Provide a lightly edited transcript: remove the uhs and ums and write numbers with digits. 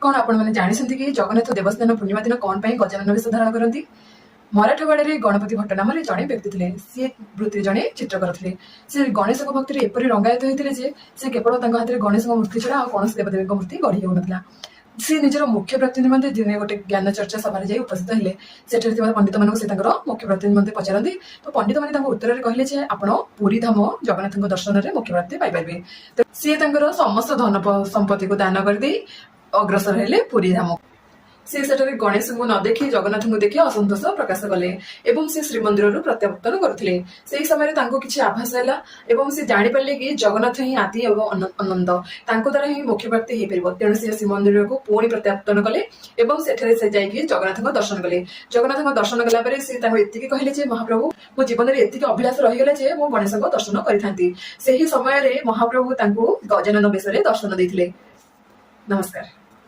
କ'ଣ ଆପଣମାନେ ଜାଣିଛନ୍ତି କି ଜଗନ୍ନାଥ ଦେବସ୍ନାନ ପୂର୍ଣ୍ଣିମା ଦିନ କ'ଣ ପାଇଁ ଗଜାନନ ବେଶ ଧାରଣ କରନ୍ତି? ମରାଠବାଡ଼ରେ ଗଣପତି ଭଟ୍ଟ ନାମରେ ଜଣେ ବ୍ୟକ୍ତି ଥିଲେ। ସିଏ ବୃତ୍ତିରେ ଜଣେ ଚିତ୍ରକର ଥିଲେ। ସେ ଗଣେଶଙ୍କ ଭକ୍ତିରେ ଏପରି ରଙ୍ଗାୟିତ ହେଇଥିଲେ ଯେ ସେ କେବଳ ତାଙ୍କ ହାତରେ ଗଣେଶଙ୍କ ମୂର୍ତ୍ତି ଛଡ଼ା ଆଉ କୌଣସି ଦେବଦେବୀଙ୍କ ମୂର୍ତ୍ତି ଗଢ଼ି ହେଉନଥିଲା। ସେ ନିଜର ମୋକ୍ଷ ପ୍ରାପ୍ତି ନିମନ୍ତେ ଦିନେ ଗୋଟେ ଜ୍ଞାନ ଚର୍ଚ୍ଚା ସଭାରେ ଯାଇ ଉପସ୍ଥିତ ହେଲେ। ସେଠାରେ ଥିବା ପଣ୍ଡିତମାନଙ୍କୁ ସେ ତାଙ୍କର ମୋକ୍ଷ ପ୍ରାପ୍ତି ନିମନ୍ତେ ପଚାରନ୍ତି। ତ ପଣ୍ଡିତମାନେ ତାଙ୍କ ଉତ୍ତରରେ କହିଲେ ଯେ ଆପଣ ପୁରୀ ଧାମ ଜଗନ୍ନାଥଙ୍କ ଦର୍ଶନରେ ମୋକ୍ଷ ପ୍ରାପ୍ତି ପାଇପାରିବେ। ତ ସିଏ ତାଙ୍କର ସମସ୍ତ ଧନ ସମ୍ପତ୍ତିକୁ ଦାନ କରିଦେଇ ଅଗ୍ରସର ହେଲେ ପୁରୀ ଧାମ। ସେ ସେଠାରେ ଗଣେଶଙ୍କୁ ନ ଦେଖି ଜଗନ୍ନାଥଙ୍କୁ ଦେଖି ଅସନ୍ତୋଷ ପ୍ରକାଶ କଲେ ଏବଂ ସେ ଶ୍ରୀମନ୍ଦିରରୁ ପ୍ରତ୍ୟାବର୍ତ୍ତନ କରୁଥିଲେ। ସେହି ସମୟରେ ତାଙ୍କୁ କିଛି ଆଭାସ ହେଲା ଏବଂ ସେ ଜାଣିପାରିଲେ କି ଜଗନ୍ନାଥ ହିଁ ଆଦି ଏବଂ ଅନନ୍ତ, ତାଙ୍କ ଦ୍ୱାରା ହିଁ ମୋକ୍ଷ ପ୍ରାପ୍ତି ହେଇପାରିବ। ତେଣୁ ସେ ଶ୍ରୀମନ୍ଦିରକୁ ପୁଣି ପ୍ରତ୍ୟାବର୍ତ୍ତନ କଲେ ଏବଂ ସେଠାରେ ସେ ଯାଇକି ଜଗନ୍ନାଥଙ୍କ ଦର୍ଶନ କଲେ। ଜଗନ୍ନାଥଙ୍କ ଦର୍ଶନ କଲା ପରେ ସେ ତାଙ୍କୁ ଏତିକି କହିଲେ ଯେ ମହାପ୍ରଭୁ, ମୋ ଜୀବନରେ ଏତିକି ଅଭିଳାଷ ରହିଗଲା ଯେ ମୁଁ ଗଣେଶଙ୍କ ଦର୍ଶନ କରିଥାନ୍ତି। ସେହି ସମୟରେ ମହାପ୍ରଭୁ ତାଙ୍କୁ ଗଜାନନ ବେଶରେ ଦର୍ଶନ ଦେଇଥିଲେ। ନମସ୍କାର।